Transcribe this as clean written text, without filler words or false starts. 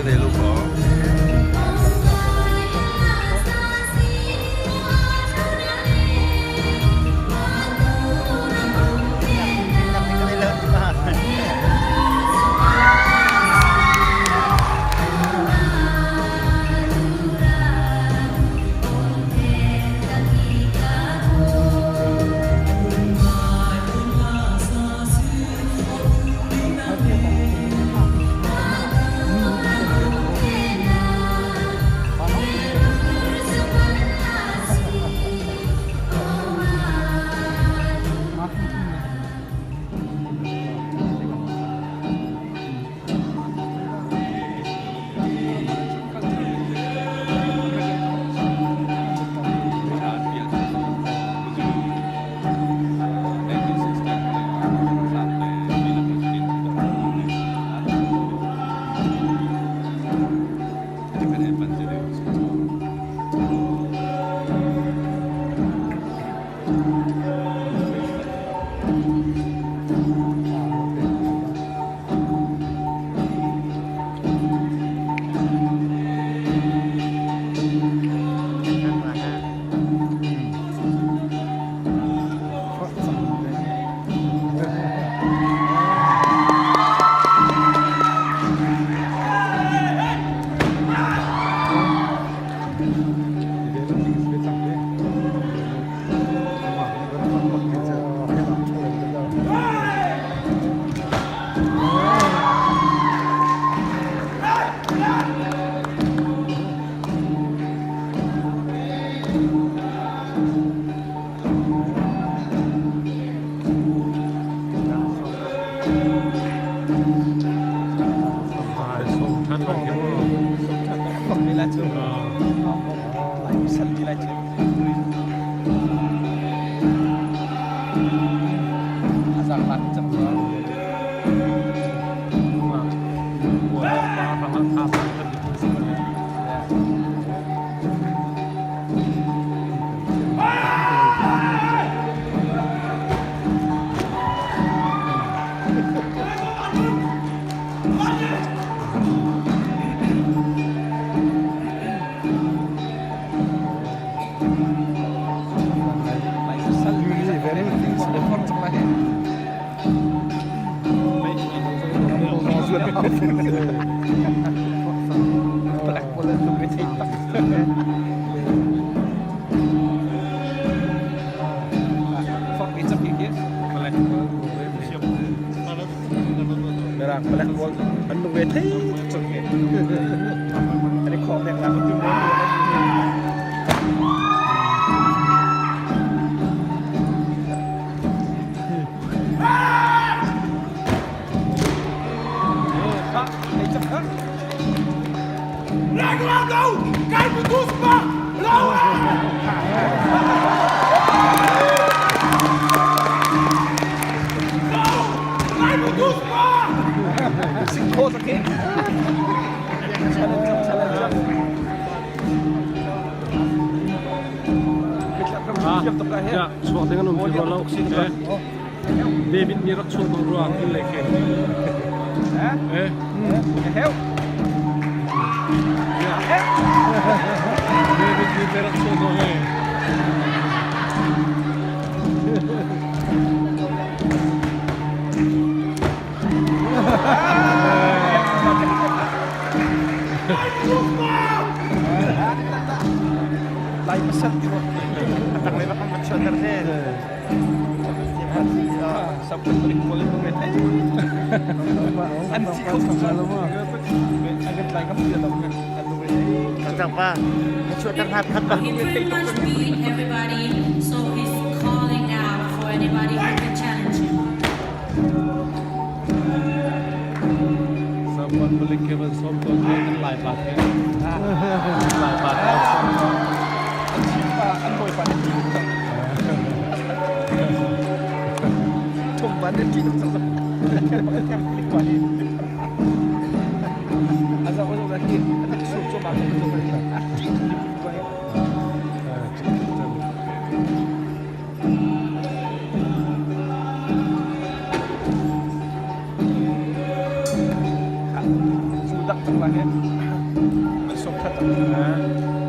Rel u kaw. Mirang palek pawl an lungre thei tuk cang hi. An i khawng deng nak tu Chuak ding an um ti rua lo. David nih rak chuah ko rua in le khe. Eh. David nih rak chuah ko he. Lai pasal ti rua. Atak le bak an chuah ter te. He pretty much beat everybody, so he's calling out for anybody who can challenge him. Someone balik ke ban som to ke kan lai pa the. Lai pa the. An bawi pa ne ti tuk cang. Thum pa ne ti tuk cang. Pa ni. Aza ozo la ki atak su cho ma ko cho ma. Ti tuk pa ni. Su dak cang la he. An sok that.